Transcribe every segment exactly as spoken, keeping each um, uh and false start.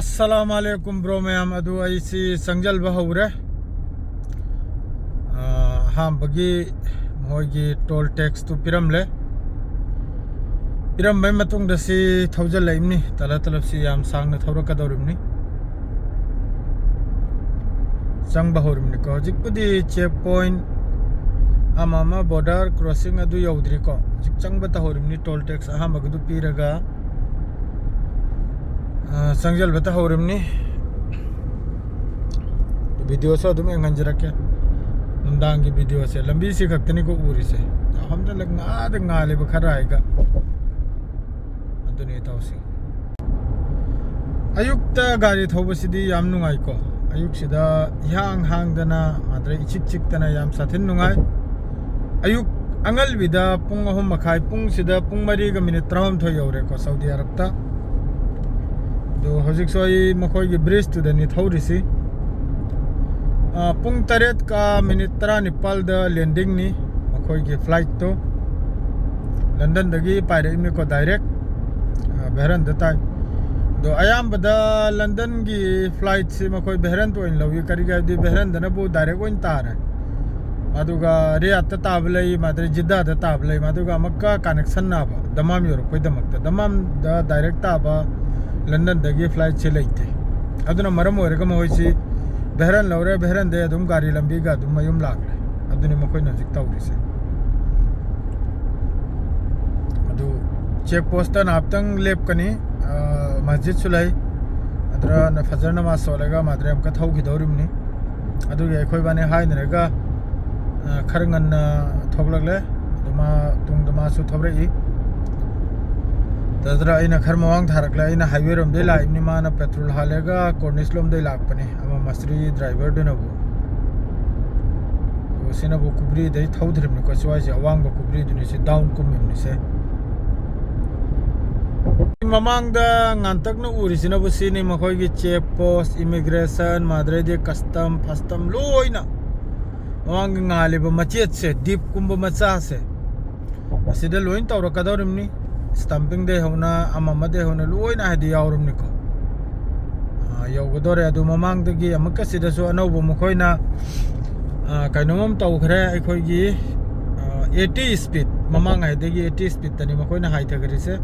ꯑꯁꯂꯥꯝ ꯑꯂꯩꯀꯨꯝ bro ꯃꯌꯥꯝ꯫ ꯑꯗꯨ ꯑꯩꯁꯤ ꯆꯪꯁꯤꯜꯕ ꯍꯧꯔꯦ꯫ ꯑꯥ, ꯑꯍꯥꯟꯕꯒꯤ ꯃꯈꯣꯏꯒꯤ ꯇꯣꯜ ꯇꯦꯛꯁꯇꯨ ꯄꯤꯔꯝꯂꯦ꯫ ꯄꯤꯔꯝꯕꯩ ꯃꯇꯨꯡꯗ ꯁꯤ ꯊꯧꯖꯤꯜꯂꯛꯏꯕꯅꯤ꯫ ꯇꯂꯞ ꯇꯂꯞꯁꯤ ꯌꯥꯝ ꯁꯥꯡꯅ ꯊꯧꯔꯛꯀꯗꯧꯔꯤꯕꯅꯤ꯫ ꯆꯪꯕ ꯍꯧꯔꯤꯕꯅꯤꯀꯣ꯫ ꯍꯧꯖꯤꯛꯄꯨꯗꯤ ꯆꯦꯛ ꯄꯣꯏꯟ ꯑꯃ ꯑꯃ ꯕꯣꯔꯗꯔ ꯀ꯭ꯔꯣꯁꯤꯡ ꯑꯗꯨ ꯌꯧꯗ꯭ꯔꯤꯀꯣ꯫ ꯍꯧꯖꯤꯛ ꯆꯪꯕ ꯇꯧꯍꯧꯔꯤꯕꯅꯤ꯫ ꯇꯣꯜ ꯇꯦꯛꯁ ꯑꯍꯥꯟꯕꯒꯤꯗꯨ ꯄꯤꯔꯒ ꯑ, ꯆꯪꯁꯤꯜꯕ ꯇꯧꯍꯧꯔꯤꯕꯅꯤ꯫ ꯚꯤꯗꯤꯑꯣꯁꯨ ꯑꯗꯨꯝ ꯌꯦꯡꯍꯟꯖꯔꯛꯀꯦ꯫ ꯅꯨꯡꯗꯥꯡꯒꯤ ꯚꯤꯗꯤꯑꯣꯁꯦ ꯂꯝꯕꯤꯁꯤ ꯈꯛꯇꯅꯤꯀꯣ ꯎꯔꯤꯁꯦ꯫ ꯌꯥꯝꯅ ꯉꯥꯗ ꯉꯥꯜꯂꯤꯕ ꯈꯔ ꯍꯥꯏꯒ꯫ ꯑꯗꯨꯅꯤ ꯇꯧꯁꯤ꯫ ꯑꯌꯨꯛꯇ ꯒꯥꯔꯤ ꯊꯧꯕꯁꯤꯗꯤ ꯌꯥꯝ ꯅꯨꯡꯉꯥꯏꯀꯣ꯫ ꯑꯌꯨꯛꯁꯤꯗ ꯏꯍꯥꯡ ꯍꯥꯡꯗꯅ, ꯑꯗꯩ ꯏꯆꯤꯛ ꯆꯤꯛꯇꯅ ꯌꯥꯝ ꯁꯥꯊꯤꯟ ꯅꯨꯡꯉꯥꯏ꯫ ꯑꯌꯨꯛ ꯑꯉꯜꯕꯤꯗ ꯄꯨꯡ ꯑꯍꯨꯝ ꯃꯈꯥꯏ, ꯄꯨꯡꯁꯤꯗ ꯄꯨꯡ ꯃꯔꯤꯒ ꯃꯤꯅꯤꯠ ꯇꯔꯥꯃꯥꯊꯣꯏ ꯌꯧꯔꯦꯀꯣ ꯁꯥꯎꯗꯤ ꯑꯔꯕꯇ꯫ ꯑꯗꯣ ꯍꯧꯖꯤꯛꯁꯨ ꯑꯩ ꯃꯈꯣꯏꯒꯤ ꯕ꯭ꯔꯤꯖꯇꯨꯗꯅꯤ ꯊꯧꯔꯤꯁꯤ꯫ ꯑ, ꯄꯨꯡ ꯇꯔꯦꯠꯀ ꯃꯤꯅꯤꯠ ꯇꯔꯥꯅꯤꯄꯥꯜꯗ ꯂꯦꯟꯗꯤꯡꯅꯤ ꯃꯈꯣꯏꯒꯤ ꯐ꯭ꯂꯥꯏꯠꯇꯣ꯫ ꯂꯟꯗꯟꯗꯒꯤ ꯄꯥꯏꯔꯛꯏꯅꯤꯀꯣ ꯗꯥꯏꯔꯦꯛ꯫ ꯑ, ꯕꯦꯍꯔꯟꯗ ꯇꯥꯏ꯫ ꯑꯗꯣ ꯑꯌꯥꯝꯕꯗ ꯂꯟꯗꯟꯒꯤ ꯐ꯭ꯂꯥꯏꯠꯁꯤ ꯃꯈꯣꯏ ꯕꯦꯍꯔꯟꯗ ꯑꯣꯏꯅ ꯂꯧꯏ꯫ ꯀꯔꯤꯒꯤ ꯍꯥꯏꯕꯗꯤ ꯕꯦꯍꯔꯟꯗꯅꯕꯨ ꯗꯥꯏꯔꯦꯛ ꯑꯣꯏꯅ ꯇꯥꯔꯦ꯫ ꯑꯗꯨꯒ ꯔꯤꯌꯥꯗꯇ ꯇꯥꯕ ꯂꯩ, ꯃꯥꯗ꯭ꯔꯦ ꯖꯤꯗꯥꯗ ꯇꯥꯕ ꯂꯩ, ꯑꯗꯨꯒ ꯑꯃꯨꯛꯀ ꯀꯅꯦꯛꯁꯟ ꯅꯥꯕ ꯗꯃꯥꯝ ꯌꯧꯔꯛꯄꯩꯗꯃꯛꯇ꯫ ꯗꯃꯥꯝꯗ ꯗꯥꯏꯔꯦꯛ ꯇꯥꯕ ꯂꯟꯗꯟꯗꯒꯤ ꯐ꯭ꯂꯥꯏꯠꯁꯦ ꯂꯩꯇꯦ꯫ ꯑꯗꯨꯅ ꯃꯔꯝ ꯑꯣꯏꯔꯒ ꯃꯈꯣꯏꯁꯤ ꯕꯦꯍꯔꯟ ꯂꯧꯔꯦ, ꯕꯦꯍꯔꯟꯗꯩ ꯑꯗꯨꯝ ꯒꯥꯔꯤ ꯂꯝꯕꯤꯒ ꯑꯗꯨꯝ ꯃꯌꯨꯝ ꯂꯥꯛꯂꯦ꯫ ꯑꯗꯨꯅꯤ ꯃꯈꯣꯏꯅ ꯍꯧꯖꯤꯛ ꯇꯧꯔꯤꯁꯦ꯫ ꯑꯗꯨ ꯆꯦꯛ ꯄꯣꯁꯇ ꯉꯥꯏꯍꯥꯛꯇꯪ ꯂꯦꯞꯀꯅꯤ꯫ ꯑ, ꯃꯁꯖꯤꯠꯁꯨ ꯂꯩ꯫ ꯑꯗꯨꯗ ꯐꯖꯔ ꯅꯃꯥꯖ ꯁꯣꯜꯂꯒ ꯃꯥꯗ꯭ꯔꯦ ꯑꯃꯨꯛꯀ ꯊꯧꯈꯤꯗꯧꯔꯤꯕꯅꯤ꯫ ꯑꯗꯨꯒꯤ ꯑꯩꯈꯣꯏ ꯏꯕꯥꯅꯤ ꯍꯥꯏꯅꯔꯒ, ꯑ, ꯈꯔ ꯉꯟꯅ ꯊꯣꯛꯂꯛꯂꯦ꯫ ꯑꯗꯨ ꯃꯥ ꯇꯨꯡꯗ ꯃꯥꯁꯨ ꯊꯧꯔꯛꯏ꯫ ꯇꯗ꯭ꯔ ꯑꯩꯅ ꯈꯔ ꯃꯃꯥꯡ ꯊꯥꯔꯛꯂꯦ꯫ ꯑꯩꯅ ꯍꯥꯏꯋꯦ ꯔꯣꯝꯗꯩ ꯂꯥꯛꯏꯕꯅꯤ, ꯃꯥꯅ ꯄꯦꯇ꯭ꯔꯣꯜ ꯍꯥꯜꯂꯒ ꯀꯣꯔꯅꯤꯁ ꯂꯣꯝꯗꯩ ꯂꯥꯛꯄꯅꯤ, ꯑꯃ ꯃꯁꯇ꯭ꯔꯤ ꯗ꯭ꯔꯥꯏꯚꯔꯗꯨꯅꯕꯨ꯫ ꯑꯗꯨꯒ ꯁꯤꯅꯕꯨ ꯀꯨꯕ꯭ꯔꯤꯗꯩ ꯊꯧꯗ꯭ꯔꯤꯕꯅꯤꯀꯣ, ꯁ꯭ꯋꯥꯏꯁꯦ ꯑꯋꯥꯡꯕ ꯀꯨꯕ꯭ꯔꯤꯗꯨꯅꯤ, ꯁꯤ ꯗꯥꯎꯟ ꯀꯨꯝꯃꯤꯕꯅꯤ ꯁꯦ꯫ ꯃꯃꯥꯡꯗ ꯉꯥꯟꯇꯛꯅ ꯎꯔꯤꯁꯤꯅꯕꯨ ꯁꯤꯅꯤ, ꯃꯈꯣꯏꯒꯤ ꯆꯦꯛ ꯄꯣꯁ, ꯏꯃꯤꯒ꯭ꯔꯦꯁꯟ, ꯃꯥꯗ꯭ꯔꯩꯗꯤ ꯀꯁꯇꯝ ꯐꯁꯇꯝ ꯂꯣꯏꯅ꯫ ꯃꯃꯥꯡꯒꯤ ꯉꯥꯜꯂꯤꯕ ꯃꯆꯦꯠꯁꯦ, ꯗꯤꯞꯀꯨꯝꯕ ꯃꯆꯥꯁꯦ, ꯑꯁꯤꯗ ꯂꯣꯏ ꯇꯧꯔꯛꯀꯗꯧꯔꯤꯕꯅꯤ꯫ ꯁ꯭ꯇꯝꯄꯤꯡꯗꯩ ꯍꯧꯅ, ꯑꯃ ꯑꯃꯗꯩ ꯍꯧꯅ ꯂꯣꯏꯅ ꯍꯥꯏꯗꯤ ꯌꯥꯎꯔꯕꯅꯤꯀꯣ꯫ ꯑ, ꯌꯧꯒꯗꯧꯔꯦ꯫ ꯑꯗꯨ ꯃꯃꯥꯡꯗꯒꯤ ꯑꯃꯨꯛꯀ ꯁꯤꯗꯁꯨ ꯑꯅꯧꯕ ꯃꯈꯣꯏꯅ, ꯑ, ꯀꯩꯅꯣꯝ ꯑꯃ ꯇꯧꯈ꯭ꯔꯦ꯫ ꯑꯩꯈꯣꯏꯒꯤ, ꯑ, eighty speed, ꯃꯃꯥꯡ ꯍꯥꯏꯗꯒꯤ eighty speedꯇꯅꯤ ꯃꯈꯣꯏꯅ ꯍꯥꯏꯊꯈ꯭ꯔꯤꯁꯦ꯫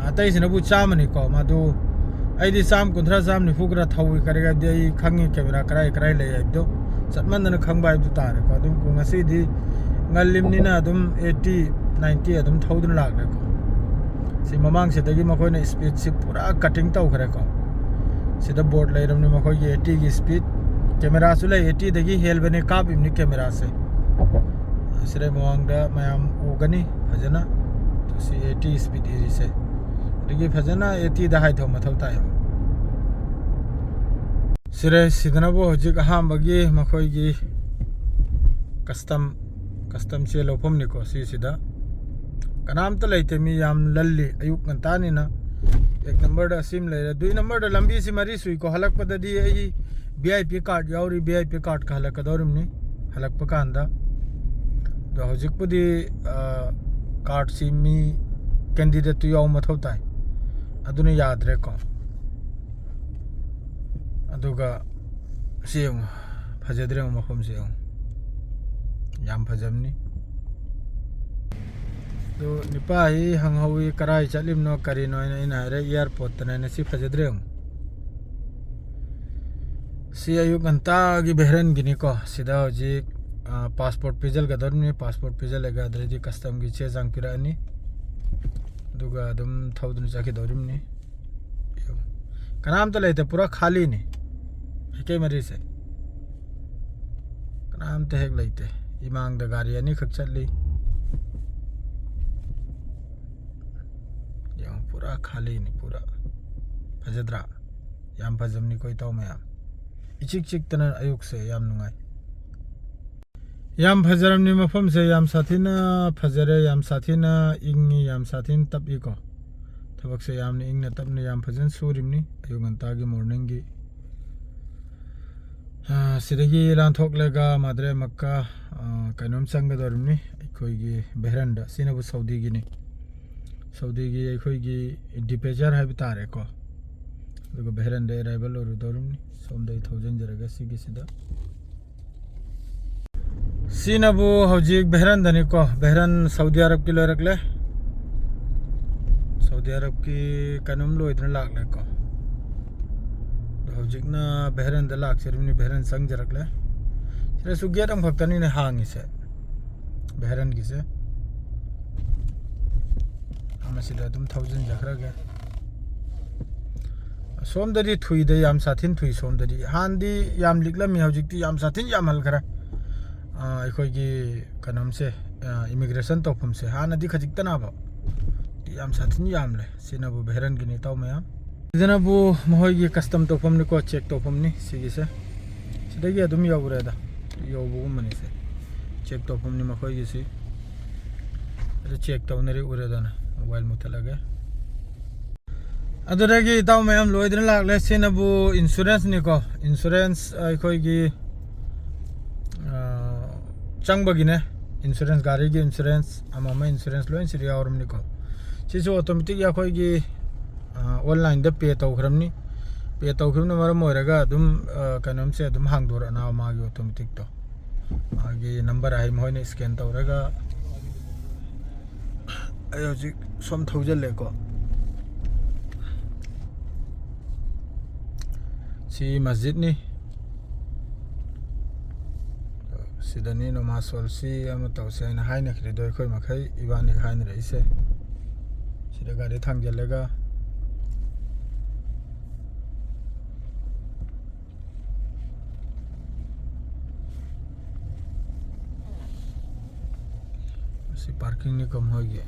ꯑꯇꯩꯁꯤꯅꯕꯨ ꯆꯥꯝꯃꯅꯤꯀꯣ꯫ ꯃꯗꯨ ꯑꯩꯗꯤ ꯆꯥꯝ ꯀꯨꯟꯊ꯭ꯔꯥ, ꯆꯥꯝ ꯅꯤꯐꯨ ꯈꯔ ꯊꯧꯏ, ꯀꯔꯤꯒꯤꯗꯤ ꯑꯩ ꯈꯪꯉꯤ ꯀꯦꯃꯦꯔꯥ ꯀꯔꯥꯏ ꯀꯔꯥꯏ ꯂꯩ ꯍꯥꯏꯕꯗꯣ꯫ ꯆꯠꯃꯟꯗꯅ ꯈꯪꯕ ꯍꯥꯏꯕꯗꯨ ꯇꯥꯔꯦꯀꯣ꯫ ꯑꯗꯨꯝ ꯉꯁꯤꯗꯤ ꯉꯜꯂꯤꯕꯅꯤꯅ ꯑꯗꯨꯝ eighty, ninety ꯑꯗꯨꯝ ꯊꯧꯗꯨꯅ ꯂꯥꯛꯂꯦꯀꯣ꯫ ꯁꯤ ꯃꯃꯥꯡꯁꯤꯗꯒꯤ ꯃꯈꯣꯏꯅ speedꯁꯤ ꯄꯨꯔꯥ cutting ꯇꯧꯈ꯭ꯔꯦꯀꯣ꯫ ꯁꯤꯗ board ꯂꯩꯔꯕꯅꯤ ꯃꯈꯣꯏꯒꯤ eightyꯒꯤ speed꯫ ꯀꯦꯃꯦꯔꯥꯁꯨ ꯂꯩ, eightyꯗꯒꯤ ꯍꯦꯜꯕꯅꯤ ꯀꯥꯞꯄꯤꯕꯅꯤ ꯀꯦꯃꯦꯔꯥꯁꯦ꯫ ꯁꯤꯗ ꯃꯃꯥꯡꯗ ꯃꯌꯥꯝ ꯎꯒꯅꯤ ꯐꯖꯅ꯫ ꯁꯤ eighty speed ꯏꯔꯤꯁꯦ꯫ ꯑꯗꯒꯤ ꯐꯖꯅ eightyꯗ ꯍꯥꯏꯊꯧ ꯃꯊꯧ ꯇꯥꯏꯌꯦꯕ꯫ ꯁꯤꯔꯦ, ꯁꯤꯗꯅꯕꯨ ꯍꯧꯖꯤꯛ ꯑꯍꯥꯟꯕꯒꯤ ꯃꯈꯣꯏꯒꯤ custom, custom ꯆꯦ ꯂꯧꯐꯝꯅꯤꯀꯣ ꯁꯤꯁꯤꯗ꯫ ꯀꯅꯥꯝꯇ ꯂꯩꯇꯦ, ꯃꯤ ꯌꯥꯝ ꯂꯜꯂꯤ꯫ ꯑꯌꯨꯛ ꯉꯟꯇꯥꯅꯤꯅ ꯑꯦꯛ numberꯗ ꯑꯁꯤꯃ ꯂꯩꯔꯦ, ꯗꯨꯏ numberꯗ ꯂꯝꯕꯤꯁꯤ ꯃꯔꯤ ꯁꯨꯏꯀꯣ꯫ ꯍꯜꯂꯛꯄꯗꯗꯤ ꯑꯩ VIP card ꯌꯥꯎꯔꯤ, VIP cardꯀ ꯍꯜꯂꯛꯀꯗꯧꯔꯤꯕꯅꯤ ꯍꯜꯂꯛꯄ ꯀꯥꯟꯗ꯫ ꯑꯗꯣ ꯍꯧꯖꯤꯛꯄꯨꯗꯤ, ꯑ, cardꯁꯤ ꯃꯤ candidateꯇꯨ ꯌꯥꯎꯕ ꯃꯊꯧ ꯇꯥꯏ, ꯑꯗꯨꯅ ꯌꯥꯗ꯭ꯔꯦꯀꯣ꯫ ꯑꯗꯨꯒ ꯁꯤ ꯌꯦꯡꯉꯨ, ꯐꯖꯗ꯭ꯔꯦ ꯌꯦꯡꯉꯨ, ꯃꯐꯝꯁꯦ ꯌꯦꯡꯉꯨ, ꯌꯥꯝ ꯐꯖꯕꯅꯤ꯫ ꯑꯗꯨ ꯅꯨꯄꯥ ꯑꯩ ꯍꯪꯍꯧꯋꯤ, "ꯀꯔꯥꯏ ꯆꯠꯂꯤꯕꯅꯣ, ꯀꯔꯤꯅꯣ?" ꯍꯥꯏꯅ ꯑꯩꯅ ꯍꯥꯏꯔꯦ, "Airportꯇꯅꯦꯅ꯫" ꯁꯤ ꯐꯖꯗ꯭ꯔꯦ ꯌꯦꯡꯉꯨ꯫ ꯁꯤ ꯑꯌꯨꯛ ꯉꯟꯇꯥꯒꯤ ꯚꯦꯔꯟꯒꯤꯅꯤꯀꯣ꯫ ꯁꯤꯗ ꯍꯧꯖꯤꯛ, ꯑ, passport ꯄꯤꯖꯜꯒꯗꯧꯔꯤꯕꯅꯤ꯫ Passport ꯄꯤꯖꯜꯂꯒ ꯑꯗꯩꯗꯤ customꯒꯤ ꯆꯦ ꯆꯥꯡ ꯄꯤꯔꯛꯑꯅꯤ꯫ ꯑꯗꯨꯒ ꯑꯗꯨꯝ ꯊꯧꯗꯨꯅ ꯆꯠꯈꯤꯗꯧꯔꯤꯕꯅꯤ꯫ ꯀꯅꯥꯝꯇ ꯂꯩꯇꯦ, ꯄꯨꯔꯥ ꯈꯥꯂꯤꯅꯤ ꯃꯥꯏꯀꯩ ꯃꯔꯤꯁꯦ꯫ ꯀꯅꯥꯝꯇ ꯍꯦꯛ ꯂꯩꯇꯦ꯫ ꯏꯃꯥꯡꯗ ꯒꯥꯔꯤ ꯑꯅꯤꯈꯛ ꯆꯠꯂꯤ꯫ ꯌꯦꯡꯉꯨ, ꯄꯨꯔꯥ ꯈꯥꯂꯤꯅꯤ, ꯄꯨꯔꯥ꯫ ꯐꯖꯗ꯭ꯔꯥ? ꯌꯥꯝ ꯐꯖꯕꯅꯤꯀꯣ, ꯏꯇꯥꯎ ꯃꯌꯥꯝ꯫ ꯏꯆꯤꯛ ꯆꯤꯛꯇꯅ ꯑꯌꯨꯛꯁꯦ ꯌꯥꯝ ꯅꯨꯡꯉꯥꯏ꯫ ꯌꯥꯝ ꯐꯖꯔꯝꯅꯤ ꯃꯐꯝꯁꯦ, ꯌꯥꯝ ꯁꯥꯊꯤꯅ ꯐꯖꯔꯦ, ꯌꯥꯝ ꯁꯥꯊꯤꯅ ꯏꯪꯉꯤ, ꯌꯥꯝ ꯁꯥꯊꯤꯅ ꯇꯞꯏꯀꯣ꯫ ꯊꯕꯛꯁꯦ ꯌꯥꯝꯅ ꯏꯪꯅ ꯇꯞꯅ ꯌꯥꯝ ꯐꯖꯅ ꯁꯨꯔꯤꯕꯅꯤ ꯑꯌꯨꯛ ꯉꯟꯇꯥꯒꯤ morningꯒꯤ꯫ ꯑ, ꯁꯤꯗꯒꯤ ꯂꯥꯟꯊꯣꯛꯂꯒ ꯃꯗ꯭ꯔꯦ ꯃꯛꯀꯥ, ꯑ, ꯀꯩꯅꯣꯝ ꯆꯪꯒꯗꯧꯔꯤꯕꯅꯤ ꯑꯩꯈꯣꯏꯒꯤ ꯚꯦꯔꯟꯗ꯫ ꯁꯤꯅꯕꯨ ꯁꯥꯎꯗꯤꯒꯤꯅꯤ꯫ ꯁꯥꯎꯗꯤꯒꯤ ꯑꯩꯈꯣꯏꯒꯤ departure ꯍꯥꯏꯕ ꯇꯥꯔꯦꯀꯣ꯫ ꯑꯗꯨꯒ ꯕꯦꯍꯔꯟꯗ ꯑꯦꯔꯥꯏꯚꯜ ꯑꯣꯏꯔꯨꯗꯧꯔꯤꯕꯅꯤ꯫ ꯁꯣꯝꯗ ꯑꯩ ꯊꯧꯖꯤꯟꯖꯔꯒꯦ ꯁꯤꯒꯤꯁꯤꯗ꯫ ꯁꯤꯅꯕꯨ ꯍꯧꯖꯤꯛ ꯕꯦꯍꯔꯟꯗꯅꯤꯀꯣ, ꯕꯦꯍꯔꯟ ꯁꯥꯎꯗꯤ ꯑꯔꯕꯀꯤ ꯂꯣꯏꯔꯛꯂꯦ꯫ ꯁꯥꯎꯗꯤ ꯑꯔꯕꯀꯤ ꯀꯩꯅꯣꯝ ꯂꯣꯏꯗꯅ ꯂꯥꯛꯂꯦꯀꯣ꯫ ꯑꯗꯣ ꯍꯧꯖꯤꯛꯅ ꯕꯦꯍꯔꯟꯗ ꯂꯥꯛꯆꯔꯤꯕꯅꯤ, ꯕꯦꯍꯔꯟ ꯆꯪꯖꯔꯛꯂꯦ꯫ ꯁꯤꯗꯁꯨ ꯒꯦꯠ ꯑꯃꯈꯛꯇꯅꯤꯅꯦ ꯍꯥꯡꯉꯤꯁꯦ, ꯕꯦꯍꯔꯟꯒꯤꯁꯦ꯫ ꯃꯁꯤꯗ ꯑꯗꯨꯝ ꯊꯧꯖꯤꯟꯖꯈ꯭ꯔꯒꯦ꯫ ꯁꯣꯝꯗꯗꯤ ꯊꯨꯏꯗ, ꯌꯥꯝ ꯁꯥꯊꯤꯟ ꯊꯨꯏ ꯁꯣꯝꯗꯗꯤ꯫ ꯍꯥꯟꯅꯗꯤ ꯌꯥꯝ ꯂꯤꯛꯂꯝꯃꯤ, ꯍꯧꯖꯤꯛꯇꯤ ꯌꯥꯝ ꯁꯥꯊꯤꯟ ꯌꯥꯝꯍꯟꯈ꯭ꯔꯦ꯫ ꯑꯥ, ꯑꯩꯈꯣꯏꯒꯤ ꯀꯩꯅꯣꯝꯁꯦ, ꯑꯥ, ꯏꯃꯤꯒ꯭ꯔꯦꯁꯟ ꯇꯧꯐꯝꯁꯦ ꯍꯥꯟꯅꯗꯤ ꯈꯖꯤꯛꯇꯅꯕ, ꯌꯥꯝ ꯁꯥꯊꯤꯟ ꯌꯥꯝꯂꯦ꯫ ꯁꯤꯅꯕꯨ ꯚꯦꯔꯟꯒꯤꯅꯤ, ꯏꯇꯥꯎ ꯃꯌꯥꯝ꯫ ꯁꯤꯗꯅꯕꯨ ꯃꯈꯣꯏꯒꯤ ꯀꯁꯇꯝ ꯇꯧꯐꯝꯅꯤꯀꯣ, ꯆꯦꯛ ꯇꯧꯐꯝꯅꯤ ꯁꯤꯒꯤꯁꯦ꯫ ꯁꯤꯗꯒꯤ ꯑꯗꯨꯝ ꯌꯧꯔꯦꯗ, ꯌꯧꯕꯒꯨꯝꯕꯅꯤꯁꯦ꯫ ꯆꯦꯛ ꯇꯧꯐꯝꯅꯤ ꯃꯈꯣꯏꯒꯤꯁꯤ꯫ ꯑꯗꯨ ꯆꯦꯛ ꯇꯧꯅꯔꯤ ꯎꯔꯦꯗꯅ, ꯃꯣꯕꯥꯏꯜ ꯃꯨꯠꯊꯠꯂꯒꯦ꯫ ꯑꯗꯨꯗꯒꯤ ꯏꯇꯥꯎ ꯃꯌꯥꯝ ꯂꯣꯏꯗꯅ ꯂꯥꯛꯂꯦ꯫ ꯁꯤꯅꯕꯨ ꯏꯟꯁꯨꯔꯦꯟꯁꯅꯤꯀꯣ, ꯏꯟꯁꯨꯔꯦꯟꯁ ꯑꯩꯈꯣꯏꯒꯤ, ꯑ, ꯆꯪꯕꯒꯤꯅꯦ꯫ ꯏꯟꯁꯨꯔꯦꯟꯁ, ꯒꯥꯔꯤꯒꯤ ꯏꯟꯁꯨꯔꯦꯟꯁ, ꯑꯃ ꯑꯃ ꯏꯟꯁꯨꯔꯦꯟꯁ ꯂꯣꯏ ꯁꯤꯗ ꯌꯥꯎꯔꯕꯅꯤꯀꯣ꯫ ꯁꯤꯁꯨ ꯑꯣꯇꯣꯃꯦꯇꯤꯛ ꯑꯩꯈꯣꯏꯒꯤ, ꯑ, ꯑꯣꯟꯂꯥꯏꯟꯗ ꯄꯦ ꯇꯧꯈ꯭ꯔꯕꯅꯤ꯫ ꯄꯦ ꯇꯧꯈꯤꯕꯅ ꯃꯔꯝ ꯑꯣꯏꯔꯒ ꯑꯗꯨꯝ, ꯑ, ꯀꯩꯅꯣꯝꯁꯦ ꯑꯗꯨꯝ ꯍꯥꯡꯗꯣꯔꯛꯑꯅꯕ ꯃꯥꯒꯤ ꯑꯣꯇꯣꯃꯦꯇꯤꯛꯇꯣ꯫ ꯃꯥꯒꯤ ꯅꯝꯕꯔ ꯍꯥꯏ ꯃꯈꯣꯏꯅ ꯁ꯭ꯀꯦꯟ ꯇꯧꯔꯒ ꯑꯩ ꯍꯧꯖꯤꯛ ꯁꯣꯝ ꯊꯧꯖꯤꯜꯂꯦꯀꯣ꯫ ꯁꯤ ꯃꯁꯖꯤꯠꯅꯤ꯫ ꯁꯤꯗꯅꯤ ꯅꯃꯥꯖ ꯁꯣꯜꯁꯤ ꯑꯃ ꯇꯧꯁꯤ ꯍꯥꯏꯅ ꯍꯥꯏꯅꯈ꯭ꯔꯤꯗꯣ ꯑꯩꯈꯣꯏ ꯃꯈꯩ ꯏꯕꯥꯅꯤ ꯍꯥꯏꯅꯔꯛꯏꯁꯦ꯫ ꯁꯤꯗ ꯒꯥꯔꯤ ꯊꯥꯡꯖꯤꯜꯂꯒ ꯁꯤ ꯄꯥꯔꯀꯤꯡꯅꯤꯀꯣ ꯃꯣꯏꯒꯤ꯫